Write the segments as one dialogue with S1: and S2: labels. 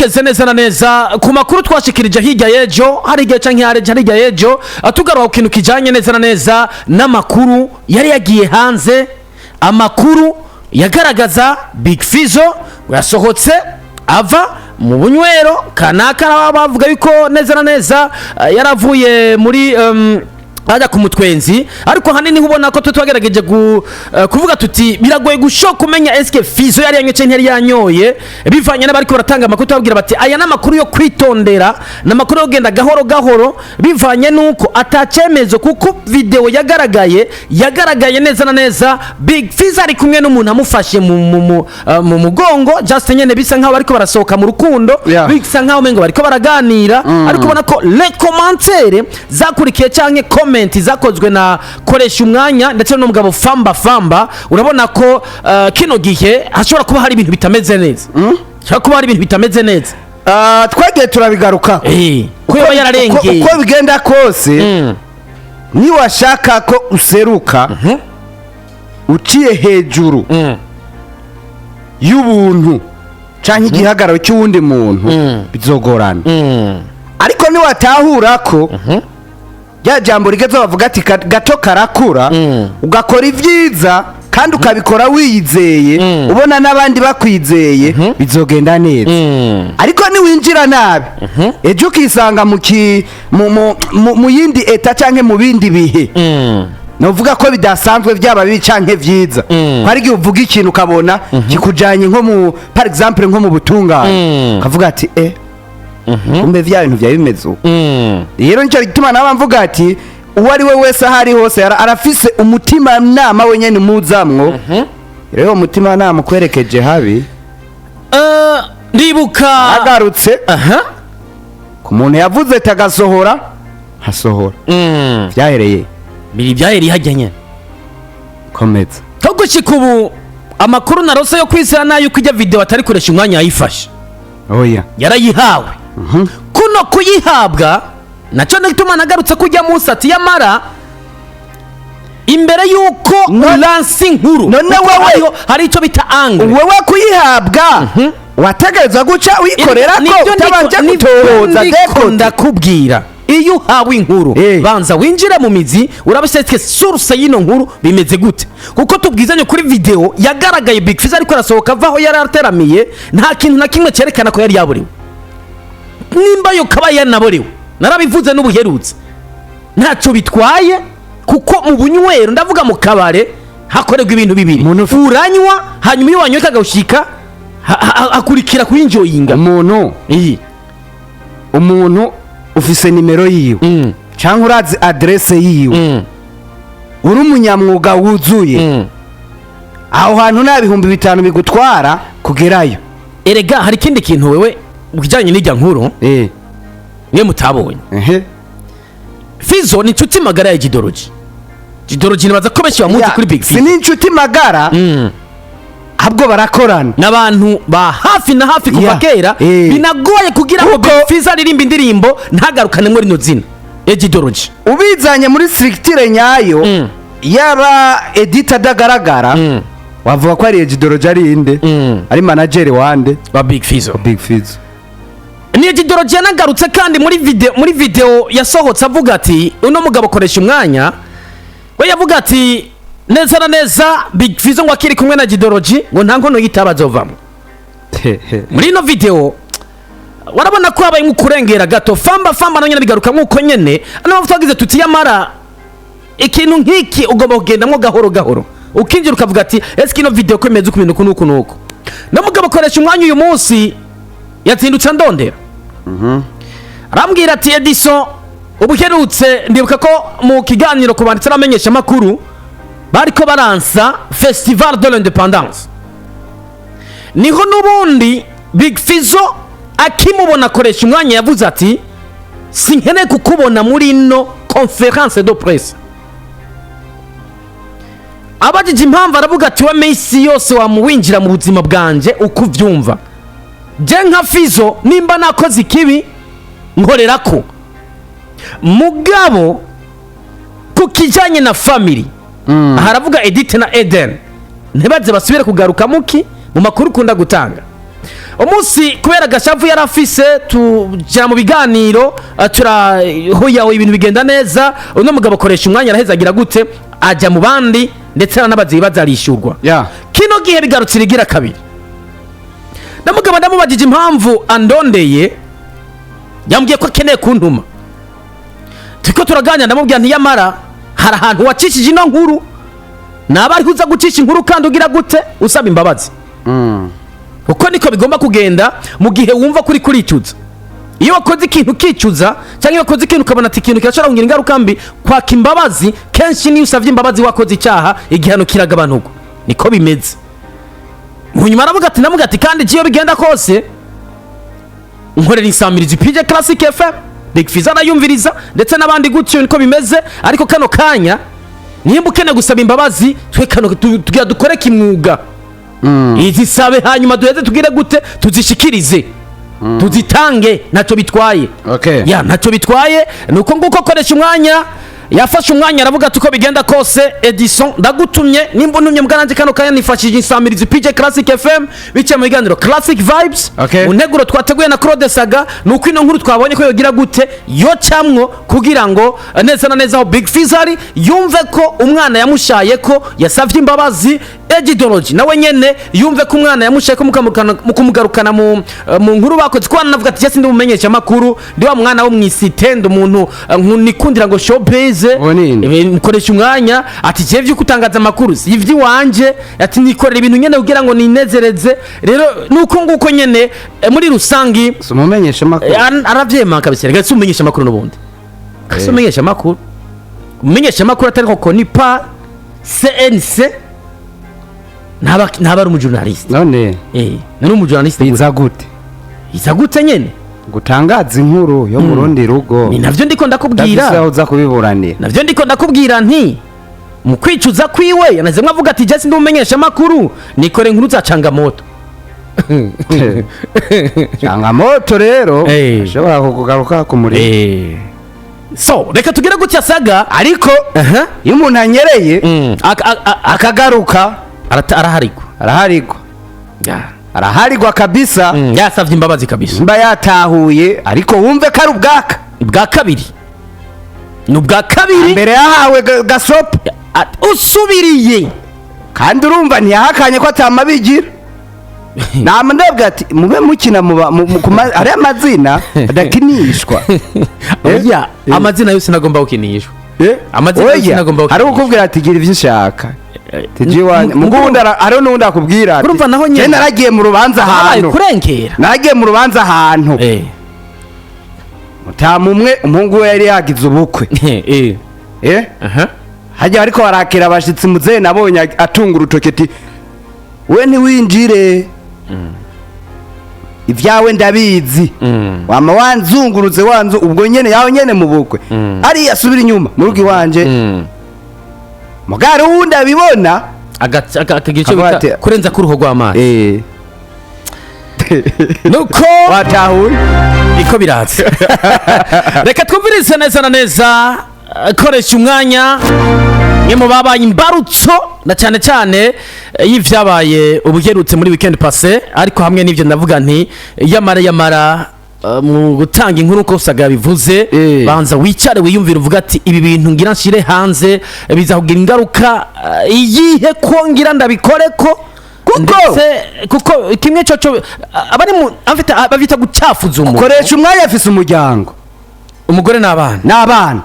S1: Twerekeze neza na neza ku makuru twashikirije hirya y'ejo, hari igihe canke hari hirya y'ejo, tugaruka ku kintu kijanye neza na neza n'amakuru yari yagiye hanze, amakuru yagaragaza Big Fizzo yasohotse ava mu bunywero kanaka, bavuga yuko neza na neza yaravuye muri ajya ku mutwenzi. Ariko hanini ubona ko twe twagerageje kuvuga tuti biragoye gushoka kumenya eske Fizzo yari yanyoye cyangwa ntiyari yanyoye, bivanye n'abariko baratanga amakuru. Tubabwira bati aya ni amakuru yo kwitondera, ni amakuru yo kugenda gahoro gahoro, bivanye n'uko atacyemezo, kuko video yagaragaye neza na neza Big Fizzo ari kumwe n'umuntu amufashe mu mugongo, just nyene bisa nkaho bariko barasohoka mu rukundo, bisa nkaho umengo bariko baraganira. Ariko ubona ko les commentaires zakurikiye canke comment zakozwe na Koresha Umwanya ndetse n'umugabo Famba Famba, urabona ko kino gihe hashobora kuba hari ibintu bitameze neza, hashobora kuba hari ibintu bitameze neza.
S2: Ah, twagiye turabigaruka.
S1: Ko yoba yararengeye.
S2: Uko bigenda kose, niwashaka ko useruka uciye hejuru y'ubuntu canke igihagararo cy'uwundi muntu, bizogorana. Ariko niwatahura ko rya jambo rigeze bavuga ati gato karakura, ugakora ibyiza kandi ukabikora wiyizeye, ubona n'abandi bakwizeye, bizogenda neza. Ariko niwinjira nabi, ejo ukisanga mu ki mu mu mu- mu yindi état canke mu bindi bihe, nuvuga ko bidasanzwe, byaba bibi canke vyiza, ko hari igihe uvuga ikintu ukabona kikujanye nko mu, par exemple, nko mu butungane, ukavuga ati kumbe vya bintu vyari bimeze uko. Rero nicyo gituma naba mvuga ati uwo ari we wese aho ari hose arafise umutima nama wenyene umuzamwo. Rero uwo mutima nama ukwerekeje habi.
S1: Ndibuka
S2: agarutse ku muntu yavuze ati agasohora hasohora, vyahereye
S1: biri byahereye hajya nyene.
S2: Komeza.
S1: Ko gushika ubu amakuru narose yo kwizera nayo uko ijya video atari Koresha Umwanya yayifashe,
S2: oya.
S1: yarayihawe. Kuno kuyihabwa nacyo gituma nagarutse kujya munsi ati yamara imbere y'uko ulansa inkuru,
S2: None
S1: kuko hari icyo bita angle.
S2: Wewe kuyihabwa wategerezwa guca uyikorera ko utabanje
S1: Nibyo
S2: gutohoza
S1: ndiko
S2: dekote.
S1: Ndakubwira, iyo uhawe inkuru, banza winjire mu mizi, urabona source y'ino nkuru bimeze gute, kuko tubwizanye kuri video yagaragaye Big Fizzo ariko arasohoka ava aho yari ateramiye, nta kintu na kimwe cyerekana ko yari yaburiwe. Nimba yo kaba yanaborewe, narabivuze n'ubuherutse, ntacyo bitwaye, kuko mu bunywero, ndavuga mu kabare, hakorerwa ibintu bibiri:
S2: Umuntu
S1: uranywa, hanyuma iyo wanyoye kagawushika hakurikira kuyinjoyinga.
S2: Umuntu
S1: iyi
S2: umuntu ufise nimero yiwe cyangwa urazi adresse yiwe, uri umunyamwuga wuzuye, aho hantu nta 5000 bigutwara kugerayo.
S1: Erega hari ikindi kintu wewe mu bijyanye n'ijya nkuru mwe mutabonye. Fizzo ni inshuti magara ya Jidoroji. Jidoroji nibaza ko benshi bamuzi kuri Big
S2: Si
S1: Fizzo.
S2: Ni inshuti magara, ahubwo barakorana.
S1: N'abantu ba hafi na hafi kuva kera. Binagoye kugira ngo Big Fizzo aririmbe indirimbo ntagarukanemo rino zina Ejidoroji.
S2: Ubizanye muri structure nyayo, yaba edita adagaragara, wavuga ko ari Ejidoroji, ari inde, ari manager wande?
S1: Wa Big Fizzo.
S2: Big Fizzo.
S1: Ni Ejidoroji yanagarutse kandi muri video yasohotse avuga ati uno mugabo akoresha Umwanya, we yavuga ati neza na neza Big Fizzo ngo akiri kumwe na Jidoroji ngo nta nkono y'itaba azovamo. Muri ino video warabona ko habaye nko kurengera gato. Famba Famba nawe nyine bigaruka nk'uko nyene niyo mpamvu twagize tuti yamara ikintu nk'iki ugomba kugendamo gahoro gahoro, ukinjira ukavuga ati ese ino video ko imeze uku, ibintu uku n'uku n'uku. N'umugabo akoresha Umwanya uyu munsi yazindutse andondera, arambwira ati Edison, ubuherutse ndibuka ko mu kiganiro ku banditsi n'abamenyeshamakuru bariko baransa Festival de l'Indépendance, niho n'ubundi Big Fizzo akimubona akoresha Umwanya yavuze ati sinkeneye kukubona muri ino conférence de presse. Abajije impamvu, aravuga ati we minsi yose wamuwinjira mu buzima bwanje uko ubyumva, je nka Fizzo nimba nakoze ikibi nkorera ko, mugabo ku kijyanye na family, aha aravuga Edith na Eden, ntibaze basubire kugaruka muki mu makuru ukunda gutanga. Umunsi kubera gashavu yari afise, tujya mu biganiro, turahoyaho, ibintu bigenda neza. Uno mugabo akoresha umwanya, araheza, agira gute, ajya mu bandi, ndetse aranabaza ibibazo, arishyurwa. Kino gihe bigarutse irigira kabiri. Ndamugabo ndamubajije impamvu andondeye, yambwiye ko akeneye kuntuma. Turiko turaganira, ndamubwira ntiyamara hari ahantu wacishije ino nkuru, naba ariho uza gucisha inkuru kandi ugira gute, usaba imbabazi, kuko niko bigomba kugenda mu gihe wumva kuri kuricuza. Iyo wakoze ikintu ukicuza, cyangwa iyo wakoze ikintu ukabona ati ikintu kirashobora kugira ingaruka mbi, kwaka imbabazi. Kenshi niyo usabye imbabazi wakoze icyaha, igihano kiragabanuka, niko bimeze. Mu nyuma aravuga ati, ndavuga ati kandi iyo bigenda kose nkorera insamirizi PJ Classic FM, Big Fizzo arayumviriza ndetse n'abandi gutyo, niko bimeze. Ariko kano kanya nimba ukeneye gusaba imbabazi, twe kano tugira dukore kimwuga, izisabe, hanyuma duheze tugire gute, tuzishikirize, tuzitange, ntacyo bitwaye. Ya, ntacyo bitwaye. Ni uko nguko koresha umwanya yafashe umwanya, aravuga ati uko bigenda kose Edison ndagutumye, nimba untumye mbwa kano kanya nifashishije insamirizi PJ Classic FM biciye mu biganiro Classic Vibes. Mu nteguro twateguye na Claude Saga, ni uko ino nkuru twabonye ko yogira gute, yocamwo kugira ngo neza na neza aho Big Fizzo ari yumve ko umwana yamushaye ko yasavye imbabazi, Ejidology nawe nyene yumve ko umwana yamushaye ko mu kumugarukana mu nkuru bakoze, ko anavuga ati sindi umumenyesha makuru, ndi wa mwana wo mw'isite, ndi umuntu nikundira ngo showbiz.
S2: Uwo ni nde?
S1: Mukoresha umwanya ati jewe vyo kutangaza amakuru si ivy'iwanje, ati nikorera ibintu nyene kugira ngo ninezereze. Rero nuko nguko nyene, muri rusangi
S2: Si umumenyesha makuru.
S1: Aravyemanga kabisa. Reka si umumenyesha amakuru n'ubundi, si umumenyesha amakuru, umumenyesha amakuru atari koko ni pa CNC ntaba ari umujournaliste.
S2: None
S1: Nari umujournaliste.
S2: Biza gute?
S1: Iza gute nyene?
S2: Gutangaza inkuru yo mu rundi rugo.
S1: Ni navyo ndiko
S2: ndafise
S1: ndakubwira.
S2: Aho uza kubiburanira.
S1: Navyo ndiko ndakubwira nti mu kwicuza kwiwe yanazemwe avuga ati jesi ndi umumenyesha amakuru, nikore inkuru za changamoto.
S2: Changamoto rero ashobora kukugaruka ku muriro.
S1: So reka tugere gutya Saga.
S2: Ariko
S1: aha
S2: iyo umuntu anyereye akagaruka,
S1: araharigwa.
S2: Araharigwa, araharigwa kabisa.
S1: Yasavye imbabazi kabisa.
S2: Mba yatahuye, ariko wumve ko ari ubwaka
S1: Ubwa kabiri, ni ubwa kabiri.
S2: Mbere yahawe gasopo.
S1: Usubiriye.
S2: Kandi urumva ntiyahakanye ko atamabigira. Nama ndabwira ati mube mukina hariyo amazina adakinishwa.
S1: Oya.
S2: Eh.
S1: Amazina yose nagomba gukinishwa. Amazina yose
S2: Oya,
S1: nagomba
S2: hari
S1: gukinishwa.
S2: ukubwira ati gira ibyo ushaka. Tiji iwanjye. Mugu wundi hariho n'uwundi akubwira ati
S1: Urumva naho nyene.
S2: "Jye naragiye mu rubanza
S1: Habaye
S2: ahantu,
S1: kurengera.
S2: naragiye mu rubanza ahantu, mutamu umwe, umuhungu we yari yagize ubukwe."
S1: Aha.
S2: Hajya ariko barakira abashitsi, muzehe nabonye atunga urutoki ati we ntiwinjire, ibyawe ndabizi, wama wanzungurutse wanzu ubwo nyene yawe nyene mu bukwe, ariya asubira inyuma mu rugo iwanje. Mugari wundi abibona
S1: akagira icyo
S2: Avuga
S1: bita kurenza k'uruhu rw'amazi. Nuko
S2: Watahuye.
S1: Iko biraza. Reka twumvirize neza na neza koresha umwanya, mwe mu babaye imbarutso na cyane cyane y'ivyabaye ubuherutse muri weekend passé. Ariko hamwe n'ivyo ndavuga nti yamara yamara, mu gutanga inkuru uko Saga bivuze, banza wicare wiyumvire, uvuga ati ibi bintu ngira nshire hanze biza kugira ingaruka iyihe, ko ngira ndabikore ko
S2: Kuko
S1: ndetse kuko kimwe cyo abari mu afite bavyita gucafuza umuntu.
S2: Koresha umwanya afise umuryango,
S1: umugore n'abana.
S2: N'abana.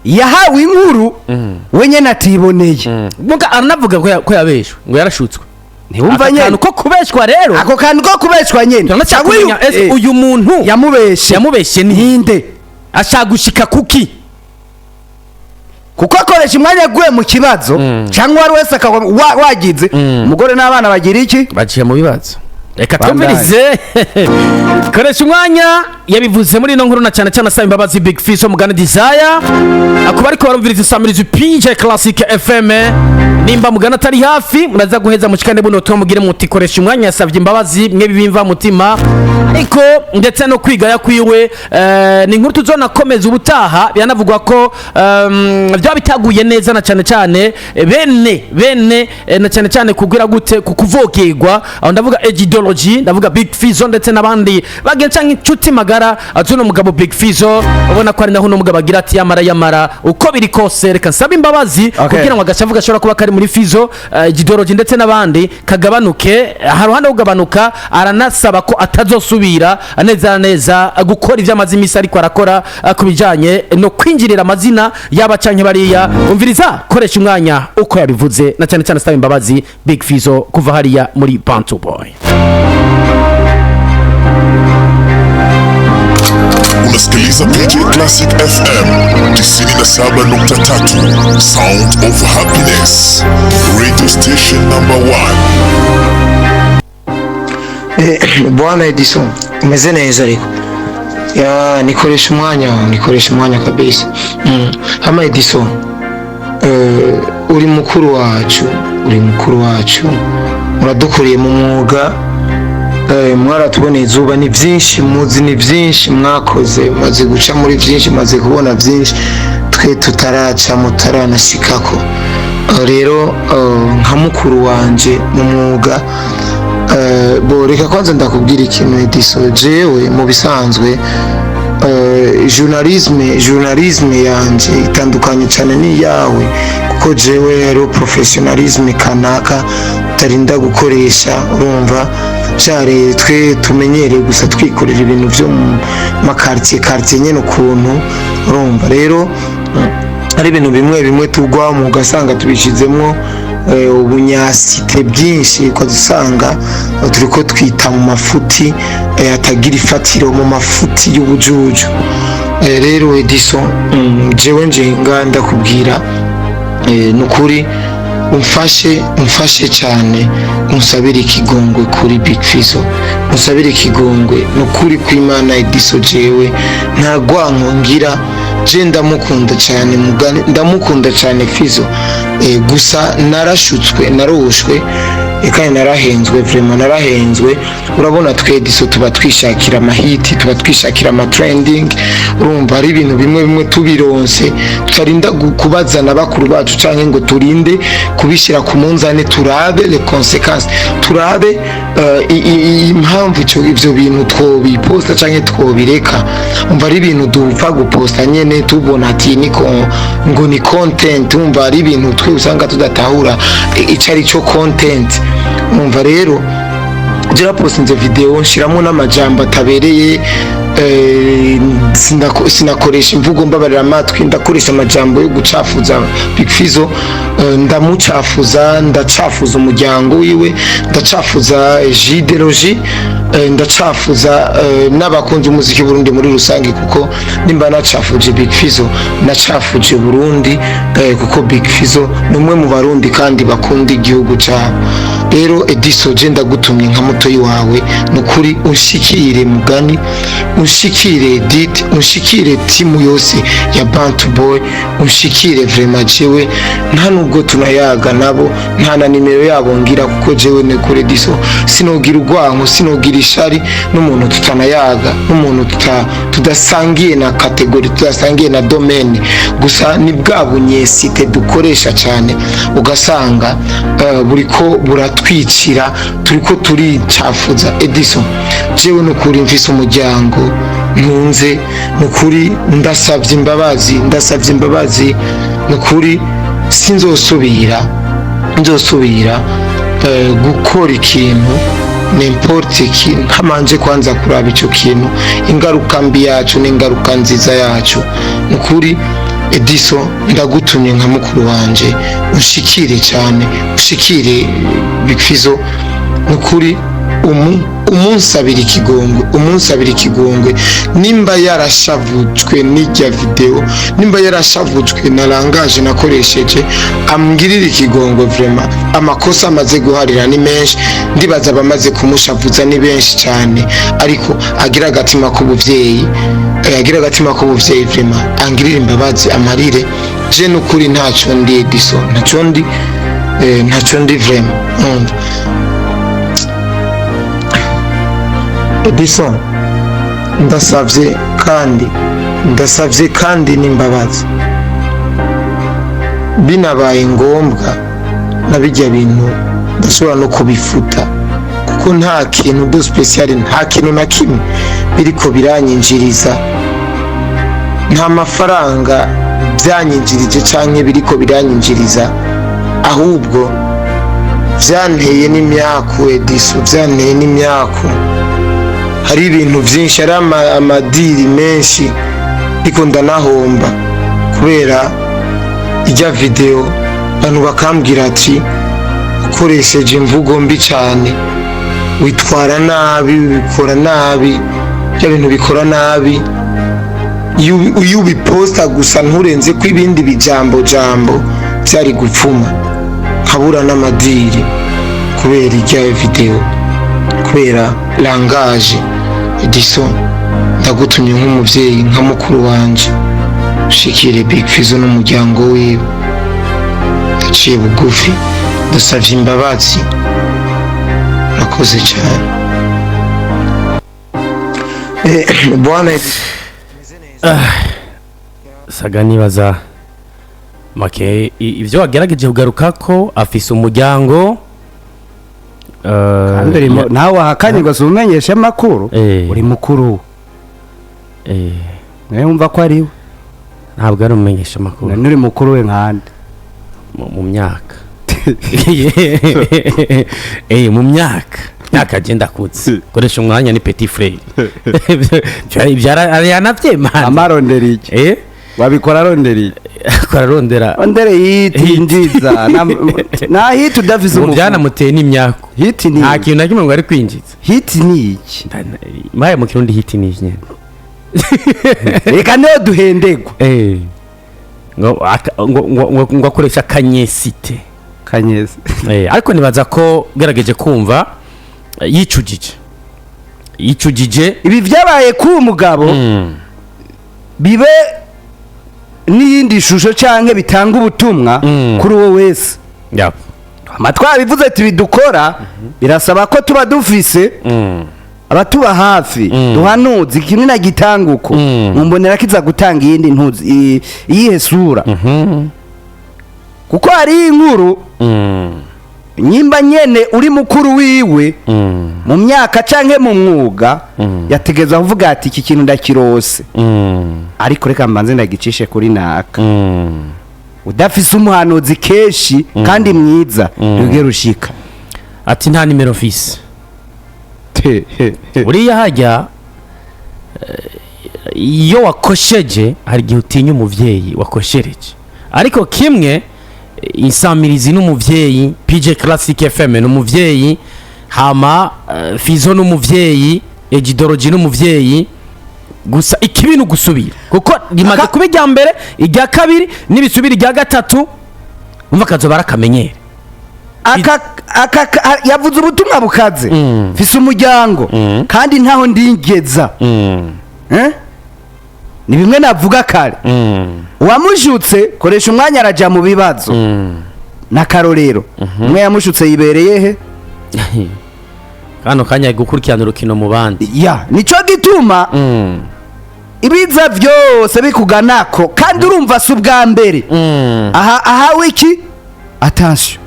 S2: Yahawe inkuru we nyene atiboneye.
S1: Muga aranavuga ko yabeshwe, ngo yarashutswe.
S2: Ntiwumva
S1: Aka
S2: nyene
S1: kantu ko kubeshwa rero,
S2: ako kantu ko kubeshwa nyene.
S1: turanacakumenya ese uyu muntu
S2: yamubeshe
S1: yamubeshe ni
S2: ninde,
S1: ashaka gushika kuki?
S2: Kuko akoresha umwanya aguye mu kibazo cyangwa uwo ari wese akaba wagize umugore n'abana bagira iki?
S1: Baciye mu bibazo. Reka
S2: Bangahe?
S1: twumvirize koresha umwanya yabivuze muri ino nkuru, na cyane cyane asaba imbabazi Big Fizzo, mugana Desire akuba ariko barumviriza isamirizi PJ Classic FM. Nimba mugana atari hafi, muraza guheza mushikane buno butumwa, mugire muti: "Koresha umwanya yasavye imbabazi mwe bibimva mutima." Ariko ndetse no kwigaya kwiwe, ni inkuru tuzonakomeza ubutaha. Biranavugwa ko byaba bitaguye neza, na cyane cyane bene na cyane cyane kugira gute ku kuvogerwa. Aho ndavuga Ejidology, ndavuga Big Fizzo ndetse n'abandi bagenzi canke inshuti magara z'uno mugabo Big Fizzo. Ubona ko ari naho uno mugabo agira ati: "Yamara yamara, uko biri kose, reka nsabe imbabazi," kugira ngo agashavu gashobora kuba kari muri Fizzo, Ejidology ndetse n'abandi kagabanuke. Haruhande yo kugabanuka, aranasaba ko atazosubira neza na neza gukora ibyo amaze iminsi ariko arakora, ku bijyanye no kwinjirira amazina yaba canke bariya. Umviriza koresha umwanya uko yabivuze, na cyane cyane asaba imbabazi Big Fizzo kuva hariya muri Bantu Boy.
S3: Unasikiliza PJ Classic FM 97.3, Sound of Happiness, radio station number one.
S4: Bwana Edison, umeze neza? Ariko ya nikoresha umwanya, nikoresha umwanya kabisa. Hama Edison, uri mukuru wacu, uri mukuru wacu, muradukuriye mu mwuga, mwaratuboneye izuba. Ni byinshi muzi, ni byinshi mwakoze, maze guca muri byinshi, maze kubona byinshi twe tutaraca, mutaranashikako. Rero nka mukuru wanje mu mwuga, bo reka kwanza ndakubwira ikintu Edison. Jewe mu bisanzwe journalisme yanje itandukanye cyane n'iyawe, kuko jewe hariho professionnalisme kanaka utarinda gukoresha. Urumva cyare twe tumenyereye gusa twikorera ibintu byo mu ma quartier, quartier nyene ukuntu. Urumva rero ari ibintu bimwe bimwe tugwamo, ugasanga tubishizemwo ubunyasite bwinshi, ukazusanga turiko twita mu mafuti atagira ifatiro, mu mafuti y'ubujuju. Rero Edison, jewe nje nga ndakubwira, nukuri umfashe, umfashe cyane, unsabire ikigongwe kuri Big Fizzo, unsabire ikigongwe. Nukuri kw'Imana Edison, jewe nta rwanko ngira, je ndamukunda cyane mugani, ndamukunda cyane Fizzo. Gusa narashutswe, narushwe, kandi narahenzwe, vraiment narahenzwe. Urabona twe Ediso tuba twishakira amahiti, tuba twishakira ama trending. Urumva ari ibintu bimwe bimwe tubironse tutarinda kubaza na bakuru bacu canke ngo turinde kubishyira ku munzane, turabe les conséquences, turabe impamvu ivyo bintu twobiposta canke twobireka. Umva ari ibintu dupfa guposta nyene, tubona ati niko ngo ni content. Umva ari ibintu twe usanga tudatahura ico ari cyo content. Umva rero jerapostinze video, nshiramo n'amajambo atabereye, sinakoresha imvugo mbabarira amatwi, ndakoresha amajambo yo gucafuza Big Fizzo, ndamucafuza, ndacafuza umuryango wiwe, ndacafuza Jidelogy, ndacafuza n'abakunzi umuziki Burundi muri rusange, kuko nimba nacafuje Big Fizzo, nacafuje Burundi, kuko Big Fizzo ni umwe mu Barundi kandi bakunda igihugu cyabo. Rero Ediso, je ndagutumye nka mutoyi wawe, nukuri unshikire mugani, unshikire Edith, unshikire timu yose ya Bantu Boy, unshikire vraiment. Jewe nta nubwo tunayaga nabo, nta na nimero yabo ngira, kuko jewe ni kuri Ediso sinogira urwanko, sinogira ishari n'umuntu tutanayaga, n'umuntu tudasangiye na catégorie, tudasangiye na domaine. Gusa ni bwa bunyesite dukoresha cyane, ugasanga buriko buratwicira, turiko turicafuza. Edison, jewe nukuri mfise umuryango ntunze, nukuri ndasavye imbabazi, ndasavye imbabazi, nukuri sinzosubira, nzosubira gukora ikintu n'importe qui ntamanje kwanza kuraba ico kintu, ingaruka mbi yacu n'ingaruka nziza yacu. Nukuri Ediso, ndagutumye nka mukuru wanje, ushikire cyane, ushikire Big Fizzo, nukuri umunsabira ikigongwe, umunsabira ikigongwe. Nimba yarashavujwe n'ijya video, nimba yarashavujwe na langage nakoresheje, ambwirire ikigongwe vraiment. Amakosa amaze guharira ni menshi, ndibaza abamaze kumushavuza ni benshi cyane, ariko agira agatima k'ubuvyeyi, agira agatima k'ubuvyeyi vraiment, angirire imbabazi, amarire. Je nukuri ntaco ndi Edison, ntaco ndi. Ntacyo ndi vraiment. Urumva, Edison, ndasavye kandi ndasavye kandi n'imbabazi. Binabaye ngombwa na bijya bintu ndashobora no kubifuta, kuko nta kintu de spécial, nta kintu na kimwe biriko biranyinjiriza, nta mafaranga byanyinjirije canke biriko biranyinjiriza. Ahubwo vyanteye n'imyaku, Ediso, vyanteye n'imyaku. Hari ibintu vyinshi, hari amadiri menshi ariko ndanahomba kubera ijya video. Abantu bakambwira ati ukoresheje imvugo mbi cyane, witwara nabi, bikora nabi, bya bintu bikora nabi. Iyo ubiposta gusa nturenze ko ibindi bijambo jambo, byari gupfuma nkabura n'amadiri kubera ijya video, kubera langage. Edison, ndagutumye nk'umubyeyi, nka mukuru wanje, ushikire Big Fizzo n'umuryango wiwe. Ndaciye bugufi, ndasavye imbabazi. Urakoze cyane. Bwana.
S1: Saga, nibaza make ibyo wagerageje kugaruka ko afise umuryango.
S2: Kandi nawe wahakanye ngo si umenyeshe amakuru. Uri mukuru we. Nawe wumva ko ari we.
S1: Ntabwo ari umumenyesha amakuru.
S2: None uri mukuru we nkande?
S1: Mu myaka, mu myaka agenda akutse, koresha umwanya, ni petit frère yanavyemana.
S2: Amarondera iki? Wabikora arondera iki?
S1: Ararondera.
S2: Ondere hit yinjiza nta hit udafise
S1: ngo
S2: umufuko.
S1: Byanamuteye n'imyako.
S2: Hit ni
S1: Nta kintu na kimwe ngo ari kwinjiza.
S2: Hit ni iki?
S1: Maye mu Kirundi hit ni iki nyene?
S2: Reka niyo duhendegwa.
S1: Ngo akoresha akanyesite.
S2: Kanyeze.
S1: Ariko nibaza ko gerageje kumva, yicujije.
S2: Ibi byabaye kuri uyu mugabo bibe n'iyindi shusho canke bitanga ubutumwa kuri uwo wese. Amatwi bivuze ati bidukora birasaba ko tuba dufise abatuba hafi, duhanuza ikintu na gitanguko. Mumbonera kiza gutanga iyindi ntuzi iyihe sura, kuko hari inkuru nyimba nyene uri mukuru wiwe mu myaka canke mu mwuga, yategeza kuvuga ati iki kintu ndakirose, ariko reka mbanze ndagicishe kuri naka. Udafise umuhanuzi kenshi kandi mwiza ntugere ushika.
S1: Ati nta nimero mfise. Buriya hajya iyo wakosheje hari igihe utinya umuvyeyi wakoshereje, ariko kimwe insamirizi n'umuvyeyi, PJ Classic FM n'umuvyeyi, hama Fizo n'umuvyeyi, Ejidoroji n'umuvyeyi. Gusa ikibi ni ugusubira, kuko rimaze kuba irya mbere, irya kabiri, n'ibisubira irya gatatu, umva kazoba ari akamenyere.
S2: Aka yavuze ubutumwa bukaze: mfise umuryango kandi ntaho ndingeza. Eh? Ni bimwe navuga kare, uwamushutse koresha umwanya araja mu bibazo. N'akarorero, umwe yamushutse yibereye he?
S1: Kano kanya ari gukurikirana urukino mu bandi.
S2: Ya, nico gituma ibiza byose bikuganako, kandi urumva si ubwa mbere. Aha ahawe iki, attention,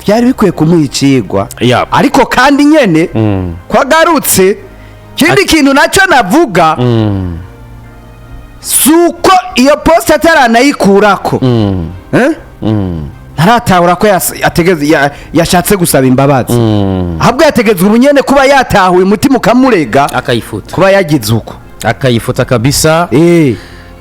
S2: byari bikwiye kumuha icigwa. Ariko kandi nyene kwagarutse ikindi kintu nacyo navuga, si uko iyo poste ataranayikurako. Eh? Ntaratahura ko yashatse gusaba imbabazi, ahubwo yategetswe ubunyene kuba yatahuye umutima ukamurega
S1: akayifuta.
S2: Kuba yagize uko.
S1: Akayifuta kabisa.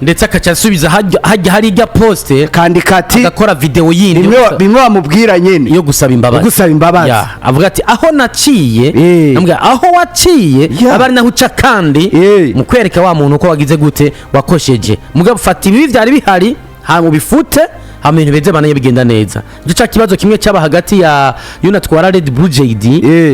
S1: Ndetse akaca asubiza hajya hari ijya poste.
S2: Kandi kati
S1: agakora video yindi.
S2: Bimwe bamubwira nyene.
S1: Yo gusaba imbabazi.
S2: Gusaba imbabazi.
S1: Ya, avuga ati aho naciye, namubwira aho waciye, aba ari naho uca kandi mu kwereka wa muntu uko wagize gute, wakosheje. Mugabo fata ibibi byari bihari. Hama ubifute, hama ibintu bize bananye bigenda neza. Nicyo cya kibazo kimwe cyaba hagati ya yunatwara Red Blue JD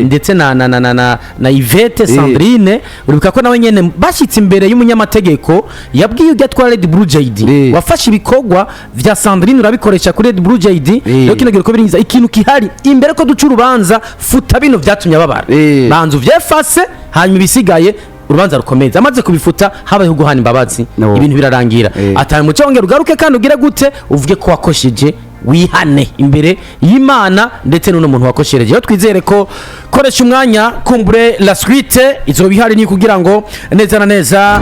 S1: ndetse na Yvette Sandrine. Uribuka ko nawe nyene bashyitse imbere y'umunyamategeko, yabwiye ujya atwara Red Blue JD: "Wafashe ibikorwa vya Sandrine urabikoresha kuri Red Blue JD. Rero kino gihe uko biringiza ikintu kihari imbere ko duca urubanza, futa bino vyatumye ababara. Banza uvyefase, hanyuma ibisigaye urubanza rukomeza." Amaze kubifuta, habayeho guhana imbabazi.
S2: No.
S1: Ibintu birarangira. Atari muco, wongera ugaruke kandi ugire gute, uvuge ko wakosheje, wihane imbere y'Imana ndetse n'uno muntu wakoshereje. Rero twizere ko koresha umwanya, kumbure la suite izoba ihari, ni kugira ngo neza na neza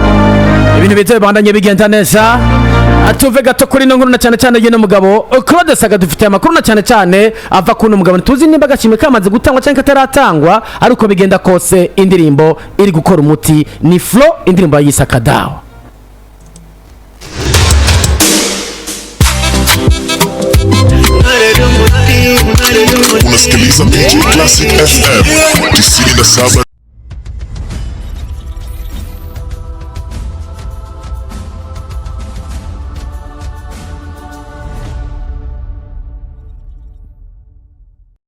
S1: ibintu bize bibandanye bigenda neza. Tuve gato kuri ino nkuru, na cyane cyane y'uno mugabo Claude Saga. Dufite amakuru na cyane cyane ava kuri uno mugabo, tuzi nimba agashimwe kamaze gutangwa cyangwa kataratangwa, ariko bigenda kose indirimbo iri gukora umuti ni Flo, indirimbo yise Akadawa.
S3: Unasikiliza DJ Classic FM 97.